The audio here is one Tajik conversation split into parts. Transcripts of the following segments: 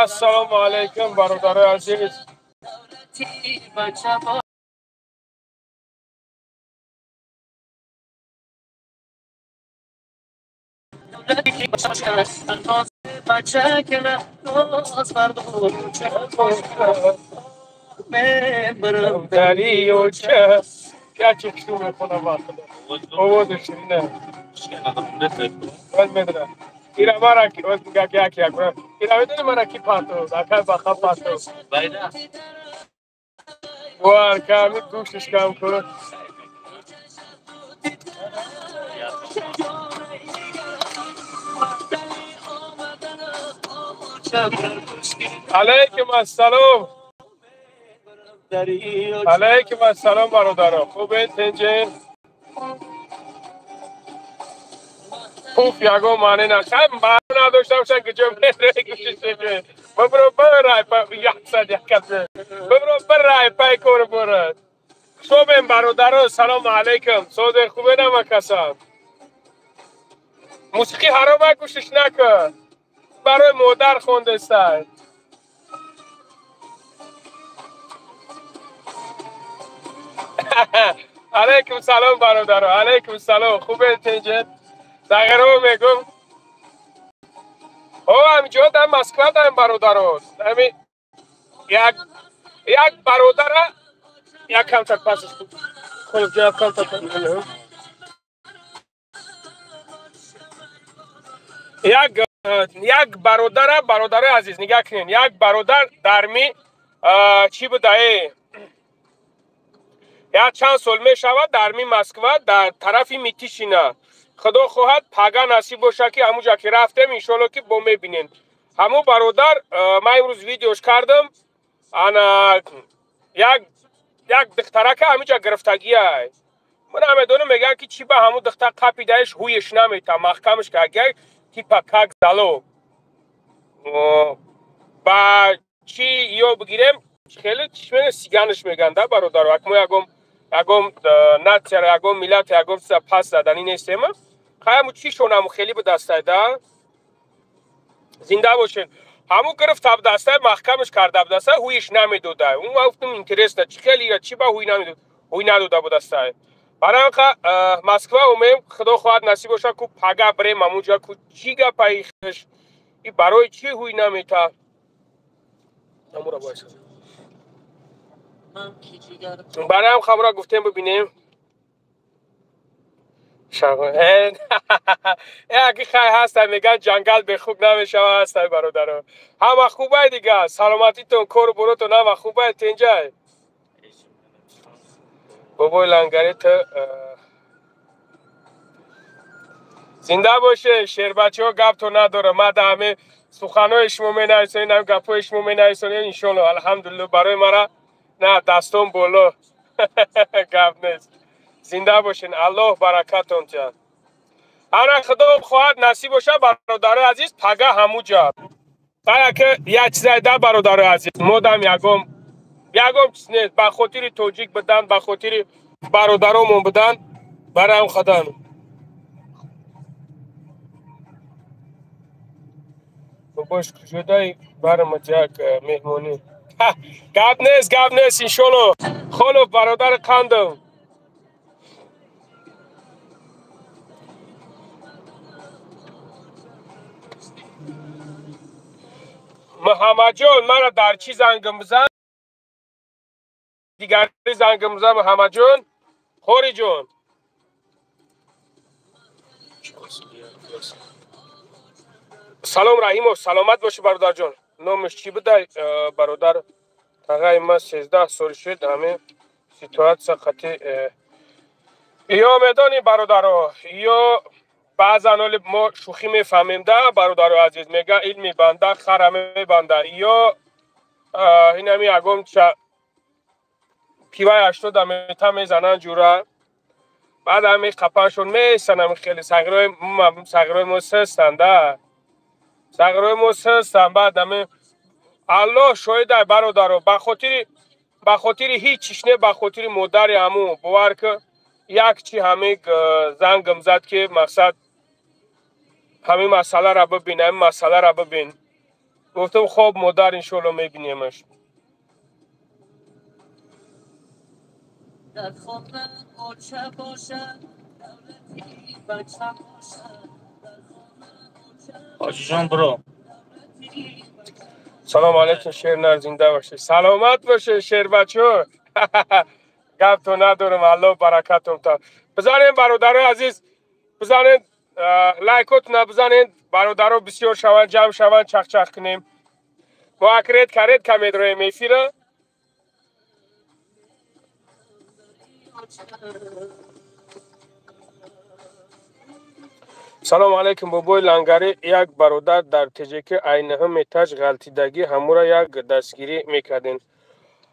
Ассалому алайкум, бародарои азиз. Алейкум ассалом. Алейкум ассалом, бародаро. Хубен, тинҷен? Пуф, ягон маъне на. Хай, маъно надошта бошад, куҷо мере, гӯшиш бибро, бирай, яксад якасе. Бибро, бирай, пай кор бурад. Хубен, бародаро, салому алейкум. Созе хубе намакасам. Мусиқӣ ҳаром, гӯшиш накун. Барои модар хондестай. Алейкум салом, бародаро, алейкум салом. Хубе, тинҷед? Сағиро мегум. О, ҳамиҷо дар Москва даем, бародаро. Ҳами як бародара як камтар пасаш хуб, як камтар як бародара, бародарои азиз, нигоҳ кунед, як бародар дар ми чӣ будае, як чанд сол мешавад дар ми Москва, дар тарафи Митишина. Худо хоҳад, пага насиб боша, ки ҳамуҷа ки рафтем, иншолло, ки бо мебинем ҳамун бародар. Ман имрӯз видеош кардам. Ана як духтарака ҳамиҷа гирифтагиай. Ман намедонам, мегӯям, ки чӣ ба ҳамун духтар қапидаеш, ҳуеш намета, маҳкамаш кардагиай, типа как залог. Ба чӣ ё бигирем, хеле чӣ сиганаш мегӯянд да, бародаро. Ак мо ягон нацияро, ягон миллат, ягон чиза пас заданӣ нестем. Хай, ҳаму чӣ шон ҳаму хеле будастай да. Зинда бошед. Ҳаму гирифта будастай, маҳкамаш карда будастай, ҳуиш намедодай. Он гуфтам, интересно, чӣ хеле чӣ ба ҳуй намедод, ҳуй надода будастай. Барои ҳамқа Москва омем, худо хоҳад, насиб боша, ку пага бирем ҳамунҷа, ку чӣ гапаи хеш и барои чӣ ҳуй намета. Амура бойса. Барои ҳам хамра гуфтем, бибинем. Яки хай ҳастай, мегӯян, ҷангал бехук намешава, ҳастай, бародаро. Ҳама хубай дига, саломатитон, кору боротон ҳама хубай, тинҷай. Бобои лангари, ту зинда боше, шербачаҳо, гапто надорам. Ма да ҳаме суханои шумо менависонед, ҳами гапҳои шумо менависонед, иншолло, алҳамдулилло, барои мара на дастон боло, гап нест. Зинда бошен, Аллоҳ баракатон тиҳад. Ана, худо хоҳад, насиб боша, бародарои азиз, пага ҳамуҷа. Яке як чизае да, бародарои азиз, модам ягон чиз нест, ба хотири тоҷик будан, ба хотири бародаромон будан, барои хадан. Бобош, куҷодай, барамад як меҳмонӣ. Гап нест, гап нест, иншолло. Холов, бародари қандам. Муҳаммадҷон, мара дар чӣ зангм бизан, дигари зангм бизан, Муҳаммадҷон, хориҷон. Салом, Раҳимов, саломат бошӣ, бародарҷон. Номаш чӣ будай, бародар? Тағаи ма 13 сол шуд, ҳамин ситуация қати ё медонӣ, бародаро, ё баъзан оли мо шӯхӣ мефаҳмем да, бародаро азиз, мега, илми банда хара мебанда. Ё инами ягон пиваи 80 мета мезананд ҷура, баъд ҳами қапаншон месан, ами хеле сағирои мо систанд да, сағирои мо систанд. Баъд ами Аллоҳ шоҳидай, бародаро, ба хотири ҳеҷ чиш не, ба хотири модари ҳамун, бовар ки, як чи ҳами зангм зад, ки мақсад ҳамин масъаларо бибин, ҳамин масъаларо бибин. Гуфтам хоб модар, иншоалло мебинемаш. Дар хона оча бошад, давлати бача бошад. Дар хона оча Ҳоҷиҷон, бро. Салом алейкум, шернар, зинда бошед. Саломат бошед, шербачо. Гапто надорам, Аллоҳ баракатон та. Бизанем, бародарои азиз, бизанед, лайкотона бизанед, бародаро бисёр шаванд, ҷамъ шаванд, чахчах кунем. Мо акрет карет камедроем эфира. Салом алейкум, бобои Лангарӣ. Як бародар дар ТЖК айнаҳум этаж ғалтидагӣ, ҳамура як дастгирӣ мекардем.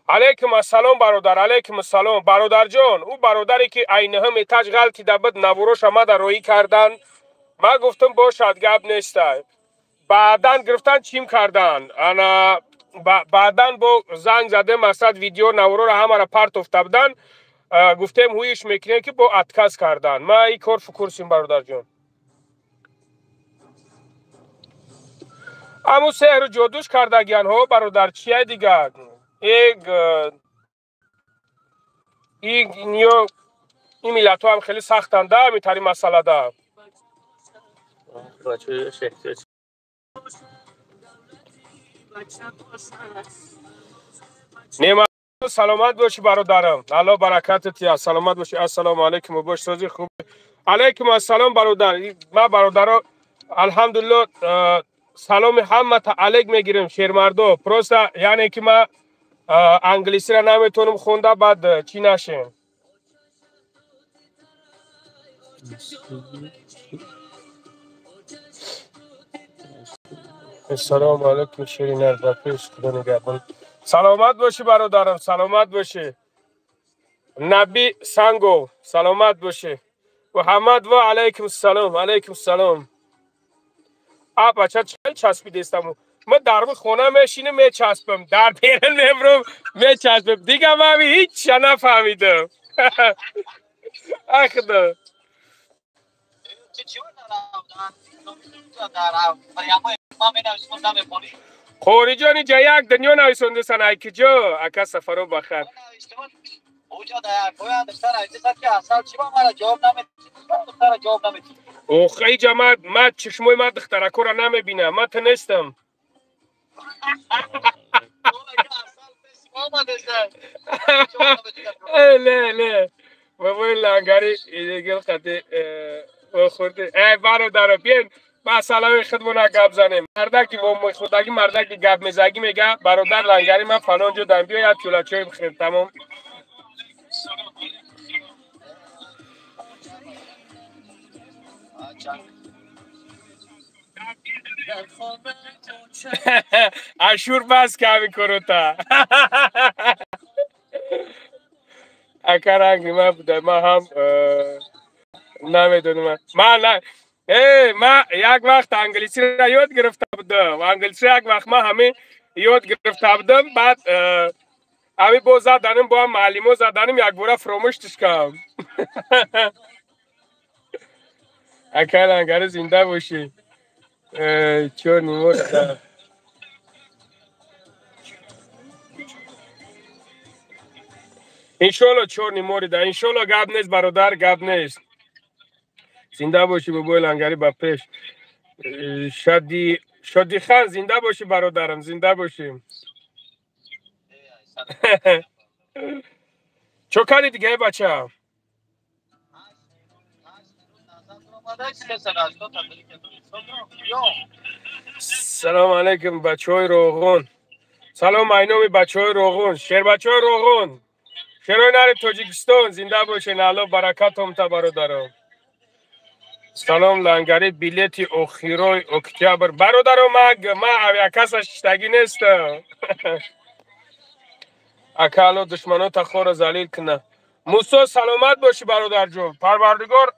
Алейкум ассалом, бародар, алейкум ассалом, бародарҷон. Ӯ бародаре ки айнаҳум этаж ғалтида буд, навороша мада роӣ кардан. Ман гуфтам, бошад, гап неста. Баъдан гирифтан, чим кардан. Ана баъдан бо занг задем, мақсад, видео наворора ҳамара партофта будан. Гуфтем, ҳуиш мекунем, ки бо отказ кардан. Ман ин кор фукурсим, бародарҷон. Аму сеҳру ҷодуш кардагианҳо, бародар, чия дигар? Ниё ин миллатҳо ҳам хеле сахтанд да ҳамин масъалада. Нема, саломат бошӣ, бародарам, Аллоҳ баракатат диҳад, саломат бошӣ. Ассалому алайкум, бош, сози хуб. Алайкум ассалом, бародар. Ман, бародаро, алҳамдулилло, саломи ҳамата алейк мегирем, шермардо. Просто яъне ки ман англисиро наметавонам хонда, баъд чӣ нашем. Ассалому алайкум, ширинар, ба пеш, Худо нигаҳбон. Саломат бошӣ, бародарам, саломат бошӣ. Наби Сангов, саломат бошӣ. Муҳаммад, ва алайкум салом, алайкум салом. А бача, чӣ часпидестам? Ман дар хона мешинам, мечаспам, дар берун мебурам, мечаспам. Дига ман ҳеҷ нафаҳмидам. Ай худо. Хориҷон, иҷа як дунё нависондасан, ай киҷо, ака Сафаро, бахар. Ох, иҷа ман чишмои ман духтаракора намебинам, ман ту нестам. Не, не, бобои Лангари, гил қати хурди. Эй бародаро, биен масъалаи худмона гап занем. Мардаки худагӣ, мардаки гап мезагӣ, мега: «Бародар Лангари, ман фалон ҷо дам, биё, як пиёла чой бихӯрем», тамом. Ашур, бас ками корота. Ака, ранги ман буда, ман ҳам намедонам. Ман ма як вақт англисиро ёд гирифта будам. Англиси як вақт ман ҳамин ёд гирифта будам, баъд ҳамин бо заданим, бо муаллимо заданим, якбора фуромӯш тушкам. Ака Лангари, зинда бошӣ. Чор нимор. Иншолло, чор ниморида, иншолло, гап нест, бародар, гап нест. Зинда бошӣ, бобои Лангари, ба пеш. Шодихан, зинда бошӣ, бародарам, зинда бошӣ. Чо кардӣ дига, бача? Салому алайкум, бачаҳои Роғун. Салом айноми бачаҳои Роғун, шербачаҳои Роғун, шерои нари Тоҷикистон, зинда бошен, Алло баракатом та, бародаром. Салом, Лангари, билети охирои октябр. Бародаро, ма авиакасса шиштагӣ нестам. Ака, Алло душманота хора залил куна. Мусо, саломат бошӣ, бародарҷон. Парвардигор,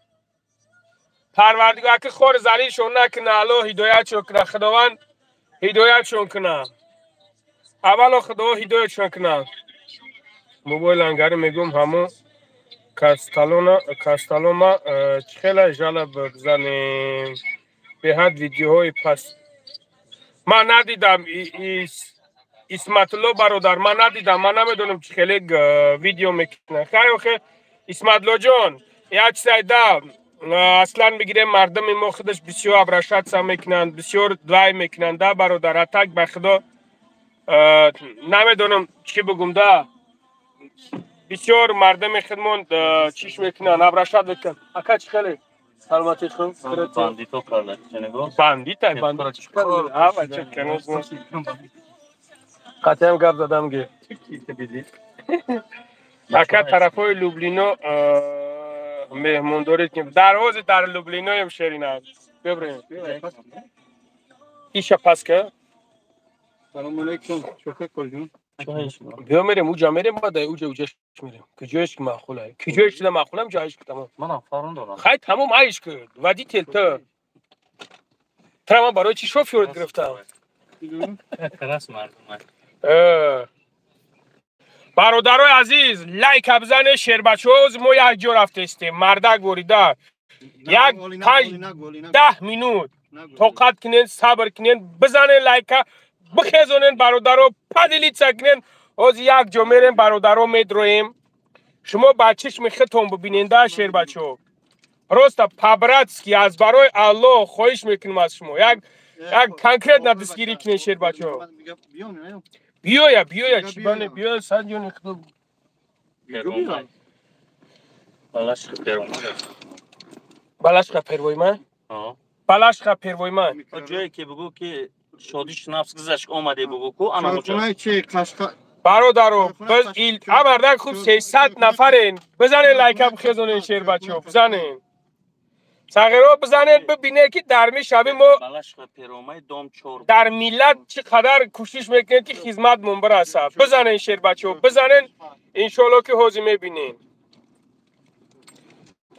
Парвардигор, аки хор залилшон накуна, Алло ҳидоятшон куна, Худованд ҳидоятшон куна. Аввало Худо ҳидоятшон куна. Бобои Лангари, мегӯм, ҳамон касталома чӣ хела жалоб бизанем? Беҳад видеоҳои пас. Ман надидам, Исматулло бародар, ман надидам, ман намедонам чӣ хеле видео мекунад. Хай, охе, Исматуллоҷон, як чизайда аслан бигирем, мардуми мо худаш бисёр обращаться мекунанд, бисёр вай мекунанд да, бародар. А так, ба худо, намедонам чӣ бугум да, бисёр мардуми худмон чиш мекунанд, обращать мекунанд. Ака, чӣ хеле, саломатӣ хуб? Бандито карда, ченего. Бандита, бандит чӣ карда? Қатъиам гап задам ги. Ака, тарафҳои Люблино меҳмондорӣ ки дар ҳозир дар Люблиноем, шерина бибрем иша паска. Салому алейкум, шофер колҷон. Биё, мерем уҷа, мерем, баъд уҷа, уҷаш мерем, куҷоеш ки маъқула, куҷоеш шуда маъқулам, ҷоеш ки тамом. Манам фарон дорам. Хай, тамом, айш ки водитель ту тра, ман барои чӣ шофёрат гирифтам? Рас мардум. Бародарои азиз, лайка бизане, шербачаҳо. Мо як ҷо рафтестем, мардак ворида, як 5-10 минут тоқат кунен, сабр кунен, бизанен лайка, бихезонен, бародаро, поделиться кунен. Ҳозир як ҷо мерем, бародаро, медроем, шумо ба чишми худтон бибиненда, шербачаҳо. Просто по-братски, аз барои Аллоҳ хоҳиш мекунем аз шумо, як конкретно дастгирӣ кунен, шербачаҳо. Биёя, биёя, чӣ бане, биёя, санҷони худо. Балашиха Первомай. Балашиха Первомай, Балашиха Первомай. Ҷое ки бугӯ, ки шодиш нафс гузашт, омаде, бугӯ ку ана. Бародаро, биз амардак хуб, 300 нафарен, бизанен лайка, бихезонен, шербачаҳо, бизанен, сағиро бизанед, бибинед, ки дар мишави мо дар миллат чӣ қадар кӯшиш мекунем, ки хизматмон бирасад. Бизанен, шербачаҳо, бизанен, иншоалло, ки ҳозир мебинен.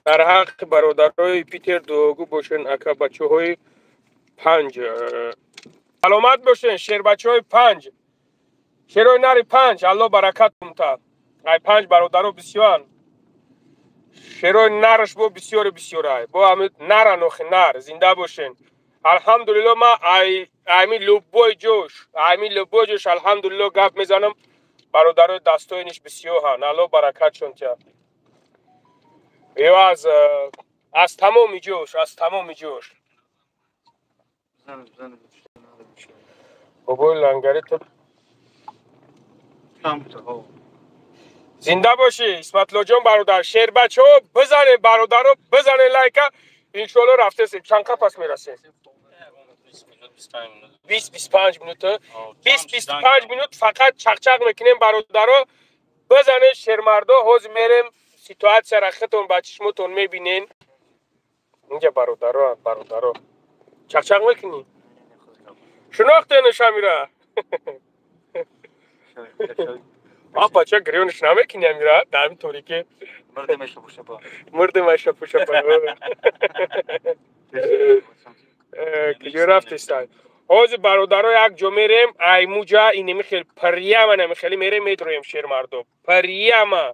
Дар ҳаққи бародарои Питер дуогӯ бошен, ака, бачаҳои панҷ. Саломат бошен, шербачаҳои панҷ, шерои нари панҷ, Алло баракатум та. Ай панҷ бародаро бисёранд, шерои нараш бо бисёри бисёрай, бо ами наран, охи нар, зинда бошен. Алҳамдулилло, ма ами любой ҷош, ами любой ҷош, алҳамдулилло, гап мезанам, бародарои дастоиниш бисёрҳанд, Алло баракатшон тя. Ё аз тамоми ҷош, аз тамоми ҷош. Бобои лангари ту зинда бошӣ, Исматуллоҷон бародар. Шербачаҳо, бизанед, бародаро, бизанед лайка, иншоалло рафтесем. Чанд қа пас мерасем? 20-25 минута, 20-25 минут фақат чақчақ мекунем, бародаро, бизанед, шермардо. Ҳозир мерем, ситуатсияра худтон ба чишмотон мебинен. Инҷа бародаро, бародаро, чақчақ мекунӣ? Шинохтенаш амира? А бача, гирёнаш намекунӣ, амира, дар ин торикӣ? Мурде машапушапа. Куҷо рафтеста? Ҳозир, бародаро, як ҷо мерем, аймуҷа инеми хел прямо намихели мерем, медроем, шермардо, прямо.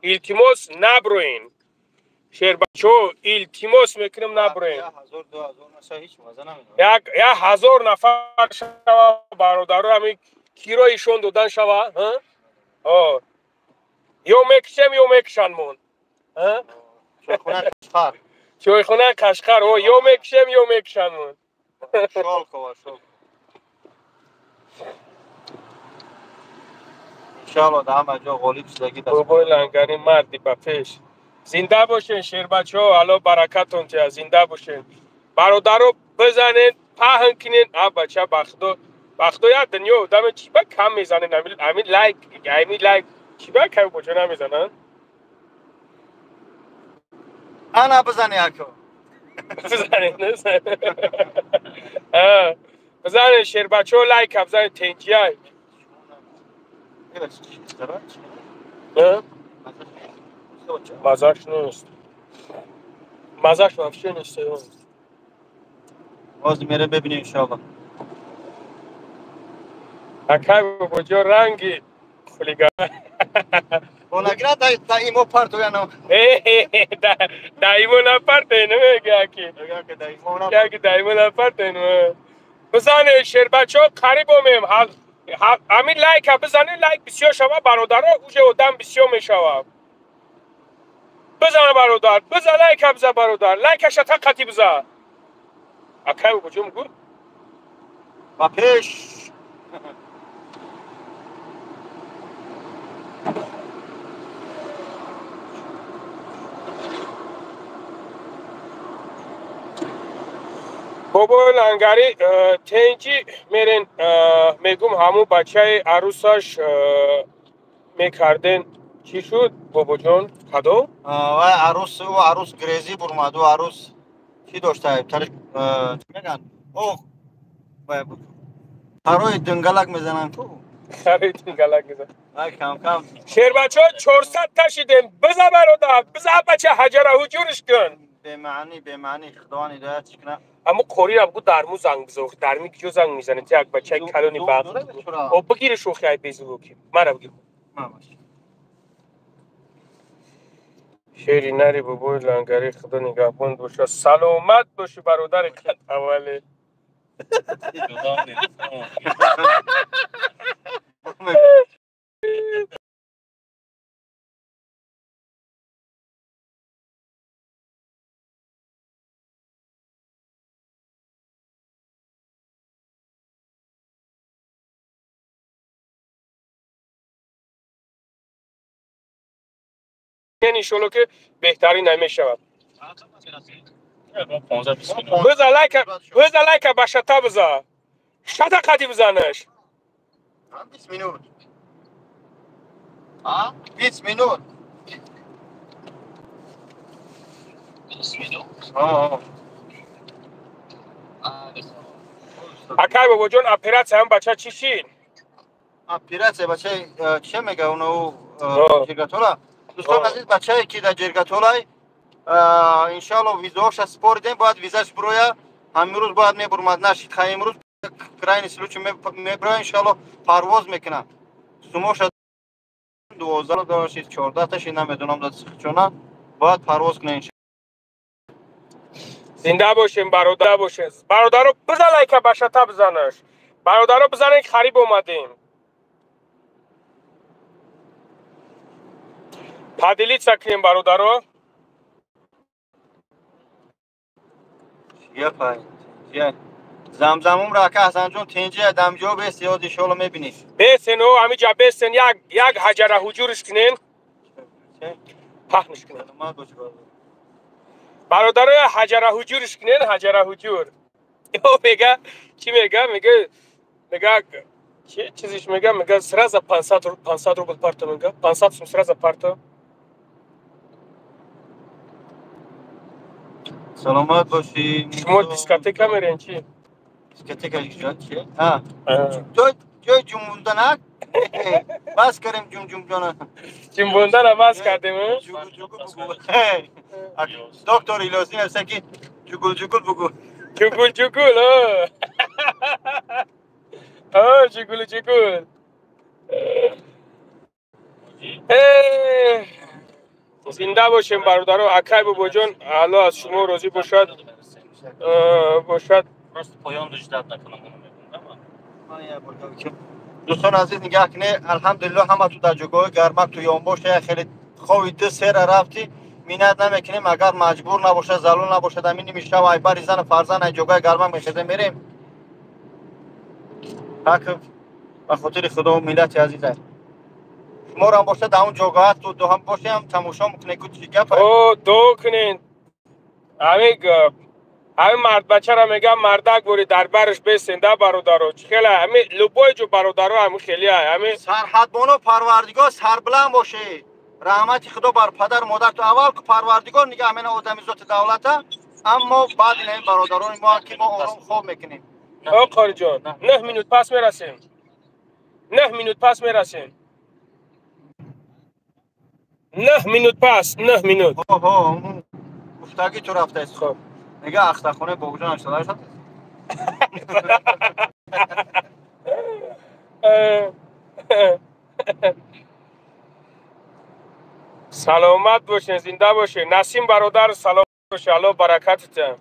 Илтимос, наброен, шербачаҳо, илтимос мекунем, наброен. Як 1000 нафар шава, бародаро, ами кироишон додан шава, ё мекушем, ё мекушанмон. Чойхонаи Қашқар, ё мекушем, ё мекушанмон. Иншоалло, дар ҳама ҷо ғолиб шудагӣ. Бобои лангари, марди ба пеш. Зинда бошен, шербачаҳо, Алло баракатон тия, зинда бошен, бародаро, бизанед, паҳн кунед. А бача, ба худо, ба худо, як дунё одаме чӣ ба кам мезанед ами лайк, ами лайк чӣ ба кам боча намезананд? Ана, бизане, ако. Бизанед, бизанед, шербачаҳо, лайка бизанед, тенҷиай. Мазаш нест, мазаш вообще нест. Ҳозир мерем, бибинем, иншоалло. Акай, бобоҷон, ранги хулиган. Бонагира да имо партояно. Да имо напартояно, мега ки. Да имо напартояно. Бизане шербачо қариб омем. Ҳамин лайка бизане, лайк бисёр шава бародаро, уже одам бисёр мешава. Бизана бародар, биза лайка биза бародар, лайка шата қати биза. Акай куҷо мегӯ? Ба пеш. Бобои Лангари тенҷи мерен, мегум ҳамун бачаи арӯсаш мекарден, чӣ шуд бобоҷон, кадом? Вай арӯс, ӯ арӯс грезӣ бурмад, ӯ арӯс чӣ дошта, чӣ мегӯянд, о барои дунгалак мезананд ку. Барои дунгалак мезананд. Вай кам-кам. Шербачо 400 та шидем, биза бародар, биза бача ҳаҷара ҳуҷурш кун. Бемаънӣ, бемаънӣ, худованд ҳидоятш кунад. Аммо қориро бигӯ дарму занг биза, дарми куҷо занг мезанед? Ти як бачаи калони бақ. О бигири шӯхи ай безувуки. Мара бигир. Шери нари бобои Лангари, худо нигаҳбон боша. Саломат бошӣ бародари қад аввале. Иншолло ки беҳтарин намешавад. Биза лайка, биза лайка ба шата биза. Шата қади бизанаш. 20 минут. А? 20 минут. 20 минут? Акай бобоҷон, оператсия ҳам бача чӣ шид? Оператсия бача че мега уно ҷиргатола? Дӯстон азиз, бачае ки дар ҷиргатолай, иншоалло визаоша споридем, бояд визаш бироя. Ҳамин рӯз бояд мебурмад, нашид. Ха имрӯз крайний случай мебироя, иншоалло парвоз мекунам. Сумоша 12 доллар шид, 14 та шид, намедонам да чона, бояд парвоз кунем. Зинда бошем бародар, бошем. Бародаро биза лайка ба шата бизанаш. Бародаро бизанед, хариб омадем. Поделиться кунем бародаро. Я пай. Замзамумро ака Ҳасанҷон тенҷи дамҷо бес ёд иншоалло мебинӣ. Бесен о ҳамиҷа бесен, як як ҳаҷара ҳуҷурш кунен. Паҳнш кунен. Бародаро ҳаҷара ҳуҷурш кунен, ҳаҷара ҳуҷур. Ё мега, чӣ мега? Мега, мега чӣ чизиш мега? Мега сразу 500 рубл парто мега. 500 сум сразу парто. Саломат бошӣ. Шумо дискотека мерен чӣ? Дискотека чи? А. Ҷои ҷумбунданак? Бас кардем ҷумҷумҷона. Ҷумбундана бас кардем? Ҷугул ҷугул бугу. Доктор Илёсӣ нависта ки ҷугул ҷугул бугу. Ҷугул ҷугул, о. Ҷугул ҷугул. Зинда бошем бародаро, акай бобоҷон, Аллоҳ аз шумо розӣ бошад. Бошад. Просто поён ждать накунам. Дӯстон азиз, нигаҳ кунед, алҳамдулилло ҳама ту дар ҷойгоҳи гармак ту ёнбоша, хеле хови ду сера рафтӣ, миннат намекунем, агар маҷбур набошад, залул набошад, ҳамин ними шаб ай бари зану фарзанд ай ҷойгоҳи гармак мехезем мерем. Так ба хотири худо миллати азизай. Шуморо ҳам бошад дар он ҷойгоҳ ту ҳам бошем тамошо мекунед ку чӣ гап? О, дуо кунед. Ҳамин мардбачаро мегӯям, мардак бори дар барш бесен да бародаро. Чӣ хеле ҳамин любой ҷо бародаро ҳамин хеле ҳамин сарҳадбоно парвардигор сарбуланд бошед. Раҳмати худо бар падару модар ту аввал ку парвардигор нигаҳ мена одами зоти давлата, аммо баъд ин бародарони мо ки мо ором хоб мекунем. О қориҷон, 9 минут пас мерасем. 9 минут пас мерасем. 9 минут пас, 9 минут. Ҳо, гуфтагӣ ту рафтаист. Хоб. Мега ахтархонаи бобоҷон ҳамшалар шуд. Саломат бошед, зинда бошед. Насим бародар, саломат бошед, Аллоҳ баракатитон.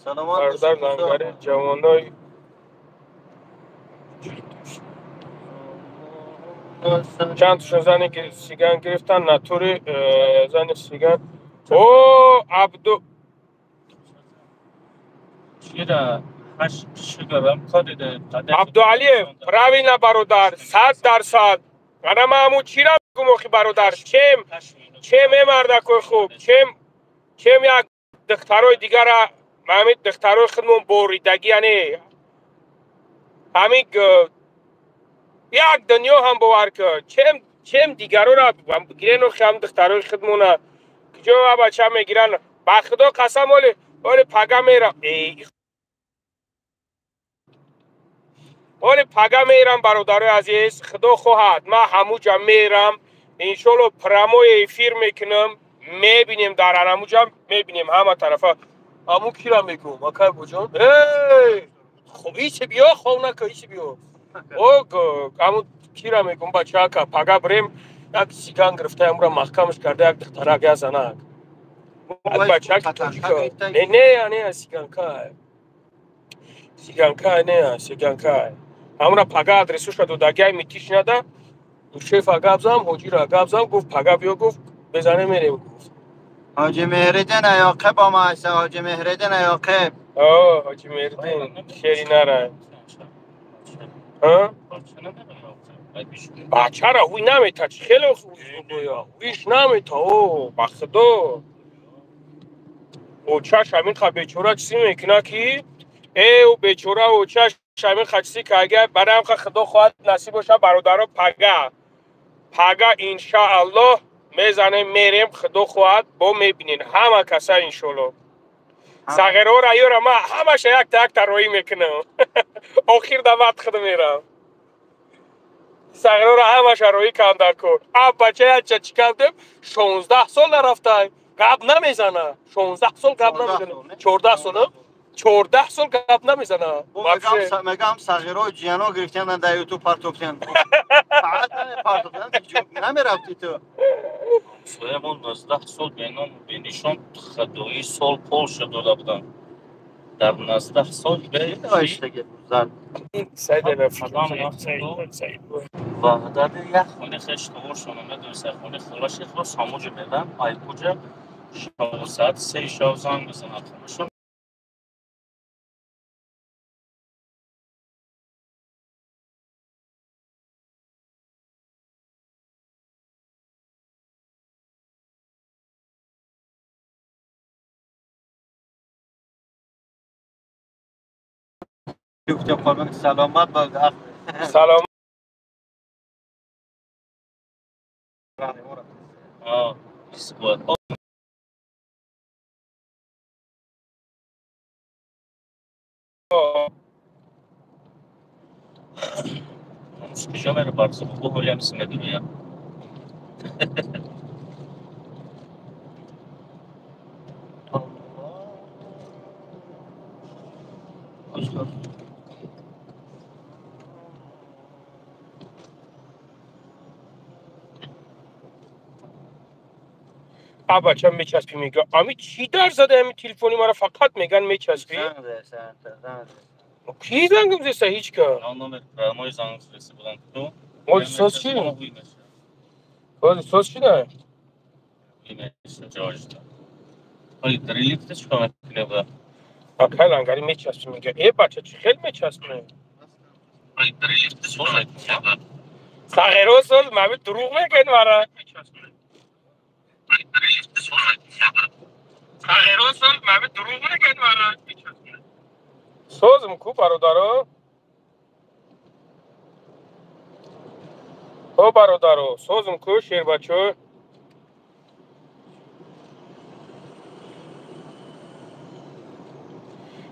Саломат Бародар бошед. Лангари ҷавонои Чанд тошон зани сиган гирифтан, натури зани сиган. О, Абду Абдуалиев, правильно, бародар, 100%. Ана ман ҳамун чира мегум охи, бародар, чем э мардакои хуб, чем як духтарои дигара, ҳамин духтарои худмон боридагӣ, яъне ҳамин як дунё ҳам бовар кун, чем дигарора гирен охи, ҳам духтарои худмона куҷо бача мегиранд, ба худо қасам, оли оли пага мерам, оли пага мерам, бародарои азиз, худо хоҳад, ман ҳамуҷа мерам, иншолло прямой эфир мекунам, мебинем, дар ҳамуҷа мебинем ҳама тарафа. Ҳамун кира мегум, акай буҷон? Эй, хоб ичи биё, хов нака, ичи биё. О, ҳамун кира мегум, бачаака, пага бирем, як сиган гирифта, ҳамура маҳкамаш карда, як духтарак, як занак. Як бачаки тоҷика. Не, не, не, сиганка. Сиганка, не, сиганка. Ҳамура пага адресуша додагиай митиш нада, шефа гап зам, ҳоҷира гап зам, гуфт пага биё, гуфт безане мерем, гуфт. Ҳоҷи Меҳридин аёқиб омааса, Ҳоҷи Меҳридин аёқиб. О, Ҳоҷи Меҳридин, шери нара. А? Бачара ҳуй намета, чи хеле худоя, ҳуиш намета, о, ба худо. Очаш ҳамин ха бечора чизи мекуна ки, э, ӯ бечора очаш ҳамин ха чизи кага, барои ҳам худо хоҳад насиб боша, бародаро, пага. Пага иншааллоҳ мезанем, мерем, худо хоҳад, бо мебинен ҳама каса иншолло. Сағирора ёра ма ҳамаша якта якта роӣ мекунам. Охир да вақт худ мерам. Сағирора ҳамаша роӣ канда кор. А бача яча чӣ кардем? 16 сол нарафтай. Гап намезана. 16 сол гап намезана. 14 сол, 14 сол гап намезана. Мегам сағирои ҷияно гирифтан дар ютуб партофтан. Фақат партофтан, намерафти ту. Соямон 19 сол беном бенишон хадои сол Полша дода буданд. Дар 19 сол ваҳдат як хони хеш товоршона медонист, хони холаши хос ҳамуҷа медам, айкуҷа шаб соат 3 шаб занг мезанад хонашон. Саломат бод. Салом. Исбот. Куҷо меро барзо? Бо ҳолиам медуя. А бача мечаспӣ, мега. Ами чӣ дар зада ами телефони мара фақат меган мечаспӣ? Ки зангм зеса ҳеҷ ка? Номер прямой занг зеса будан ту. Оли соз чӣ? Оли соз чӣ да? Оли дрилифт чӣ кор мекунӣ ба? Акай лангари мечаспӣ мега. Э бача чӣ хел мечаспӣ? Оли дрилифт чӣ кор мекунӣ ба? Сағиро сол мами дурӯғ мегӯяд мара. Созм ку бародаро? О бародаро, созм ку шербачо?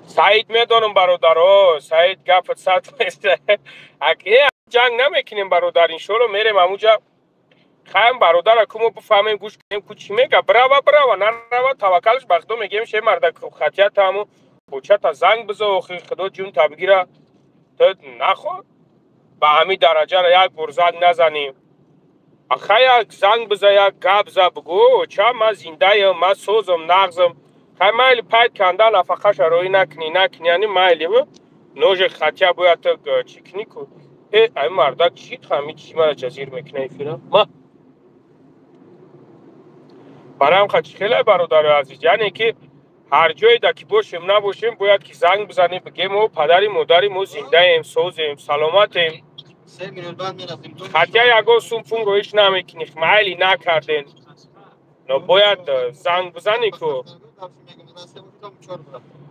Саид медонам бародаро, Саид гапат сад нест. Аке ҷанг намекунем бародар, иншолло мерем ҳамуҷа. Хаем бародара ку мо бифаҳмем, гӯш кунем ку чӣ мега. Брава, брава, нарава, таваккалш ба худо мегем, ше марда хатията ҳаму очата занг бизо, охи худо ҷун та бигира. Ту нахо ба ҳамин дараҷара як бор занг назанӣ. Аха як занг биза, як гап за, бугӯ оча ман зиндаям, ман созам, нағзам. Хай майли пайт канда нафақаша роӣ накунӣ, накунӣ, яъне майли ноже хатия бояд ту чӣ кунӣ ку. Ай мардак чӣ ҳами чӣ мара ҷазир мекуна эфира? Ма барам ха чӣ хеле бародари азиз, яъне ки ҳар ҷоеда ки бошем набошем, бояд ки занг бизанем, бигем мо падари модари мо зиндаем, созем, саломатем. Хотя ягон сум фун роиш намекунӣ, майли накарден, но бояд занг бизанӣ ку.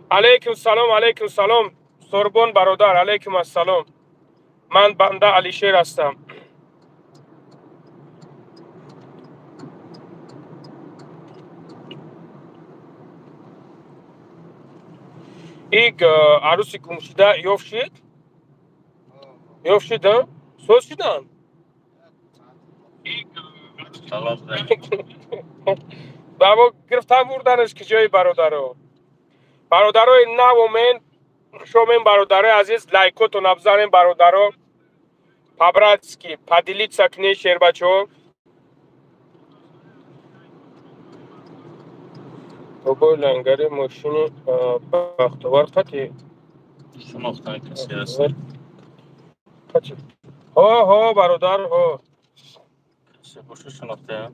Алейкум салом, алейкум салом, Сорбон бародар, алейкум ассалом. Ман банда Алишер ҳастам. Ик арӯси гумшуда ёфт шид? Ёфт шид, а? Соз шидан? Бабо гирифтан бурданаш ки ҷои бародаро. Бародарои навомен, хушомен бародарои азиз, лайкотон абзанем бародаро. По-братски, поделиться кунед шербачо. Бобои лангари мошини бахтовар қати. Шинохтани касе аст? Қати. Ҳо, ҳо, бародар, ҳо. Касе боша шинохтаям?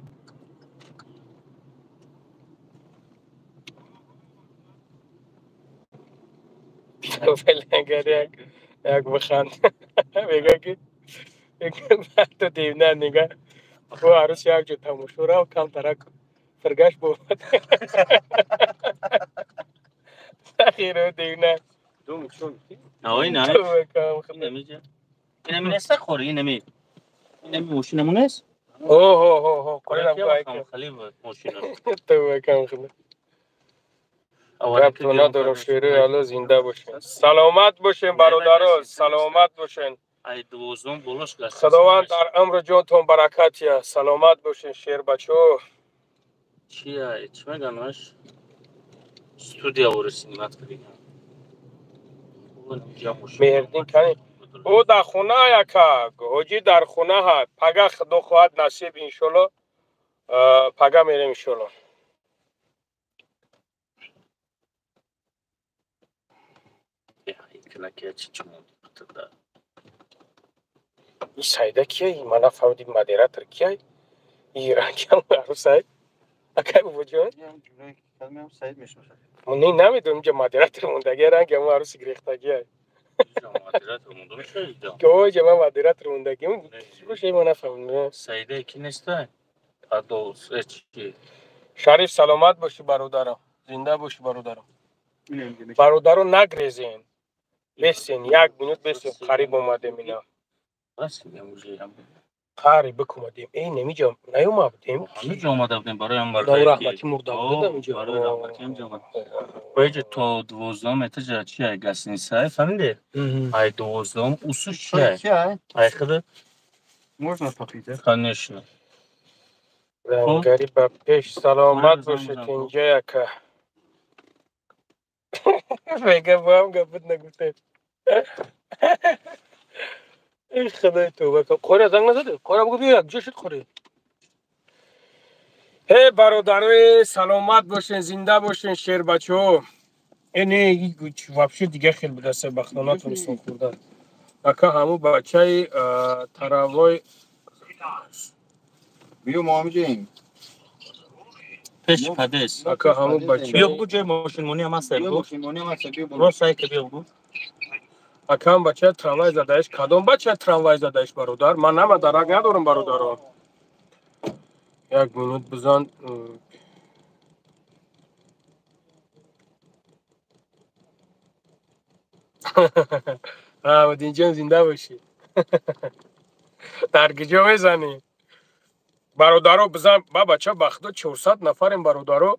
Бобои лангари як биханд. Мега ки то девна нига. Бо арӯс як ҷо тамошо рафт, камтарак фиргаш бомад. Сахиро девна. Ой, на. Инами неста хори, инами. Инами мошинамон нест? Ҳо, ҳо, ҳо, ҳо, қоринам гайка. Хали мошина. Тавба кам хили. Гапто надорам, шерои Алло зинда бошен. Саломат бошен бародаро, саломат бошен. Ай дувоздум болош гаст. Худованд дар умру ҷонтон баракат я. Саломат бошен шербачо. Чи ай, чӣ меганаш? Студия ворӣ снимат кардиган. Меҳрдин кани. Ӯ дар хона яка, ҳоҷӣ дар хона ҳа. Пага худо хоҳад насиб иншолло. Пага мерем иншолло. И Сайда кияй? Ман нафаҳмидим модератор кияй? И рангам арӯсай? Акай бобоҷон? Не намедонам инҷа модератор мондаги, рангам арӯси гирехтагиай. Оҷа ман модератор мондаги. Ки боша ма нафаҳмидим. Сайда ки нестай? Адо чи? Шариф саломат бошӣ бародарам. Зинда бошӣ бародарам. Бародаро нагрезен. Бесен, як минут бесен, қариб омадем ина. Қариб бикомадем. Эй, немиҷа наёмада будем? Ҳамиҷа омада будем барои ам барои раҳмати мурда будем инҷа. Барои раҳмати инҷа омада. Баъд то 12 этажа чи ай гостиница, фаҳмидӣ? Ай 12 усу чи ай? Ай худа? Можно попить, да? Конечно. Лангари ба пеш саломат бошед инҷа яка. Мега бо ҳам гапат нагуфтед. Эй худои тавба кун. Қора занг назади? Қора бугу биё якҷо шуд қори. Эй бародарои саломат бошен, зинда бошен шербачо. Э не, вообще дига хел будаст бахтона натонистем хӯрдан. Ака ҳаму бачаи таравой Биё мо ҳамиҷаем. Пеш падес. Ака ҳаму бачаи Биё бугу ҷои мошинмонӣ ҳам ҳаст. Биё мошинмонӣ ҳам ҳаст, биё. Рост ай ки биё бугу. Акам бача трамвай задаиш. Кадом бача трамвай задаиш бародар? Ман нама дарак надорам бародаро. Як минут бизан. Аҳмадинҷон зинда бошӣ. Дар куҷо мезанӣ? Бародаро бизан, ба бача ба худо 400 нафарем бародаро.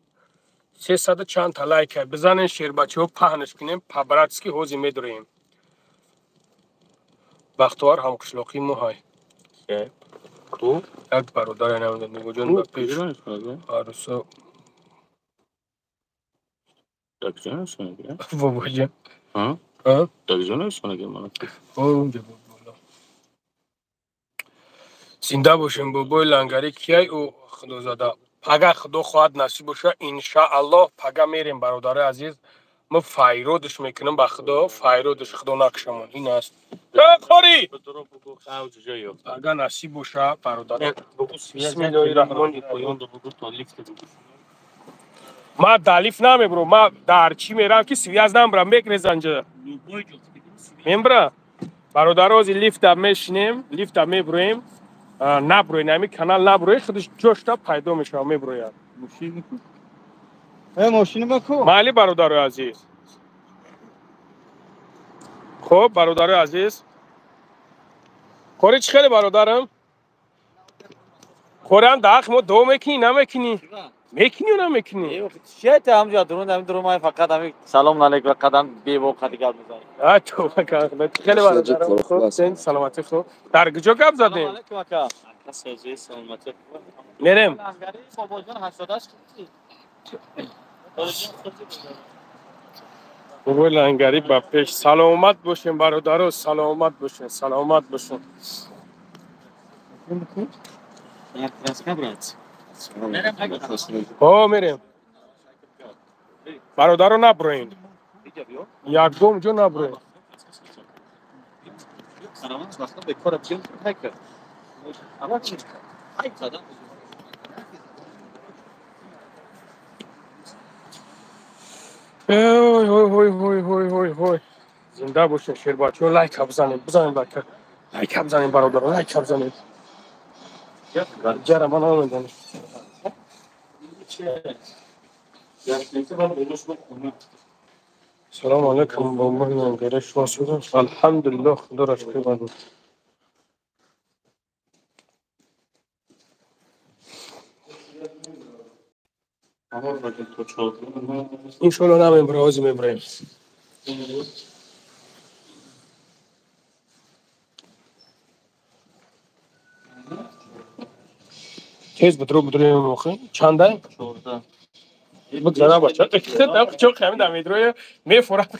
300 чанд та лайк бизанен шербачаҳо паҳнаш кунем, по-братски ҳозир медуроем. Бахтовар ҳамқишлоқии мо ҳай. Як бародаре намедонам нигоҳҷон ба пеш. Арӯсо. Бобоҷон. Ҳа? Дар куҷо мана? Онҷа боло. Зинда бошем бобои лангари кияй ӯ худозада. Пага худо хоҳад насиб боша, иншааллоҳ пага мерем бародарои азиз. Мо файродш мекунем ба худо, файродш худо накушамон. Ин аст. Қори агар насиб боша, бародаро, бисмиллоҳи раҳмони раҳим. Ма дар лифт намебурам, ма дар чӣ мерам, ки связь намебурам, мегреза инҷа мебура. Бародаро, ози лифта мешинем, лифта мебуроем. Набуроен, ҳами канал набуроед, худаш ҷошта пайдо мешава, мебурояд. Майли, бародарои азиз. Хуб, бародарои азиз, кори чӣ хеле, бародарам? Корам даҳ мо дуо мекунӣ, намекунӣ? Мекунӣ ё намекунӣ? Чиете ҳамҷо дурун ҳамин дурун май фақат ҳамин салом алейк ва қадам бевоқати гап мезанем. А тоба кан, худо. Чӣ хеле, бародарам? Хуб, сен саломатӣ? Хуб, дар куҷо гап задем? Алейкум, ака. Мерем. Бобоҷон 88. Бобои лангарӣ ба пеш. Саломат бошем, бародаро, саломат бошем, саломат бошем. О, мерем, бародаро, наброен, ягон ҷо наброен. Ой, ой, ой, ой, ой, ой, ой, зинда бошед, шербачаҳо. Лайка бизанед, бизанед лайка, лайка бизанед, бародаро, лайка бизанед. Ҷара ман намедонам. Салому алайкум, бобои лангари, шумо шуда? Алҳамдулиллоҳ, худоро шукр, бародар. Иншолло, намебура, ҳозир мебураем. Тез будро, будроем. Охи чандай бигзара, бача, чоқ ҳамин дар метроя мефорад.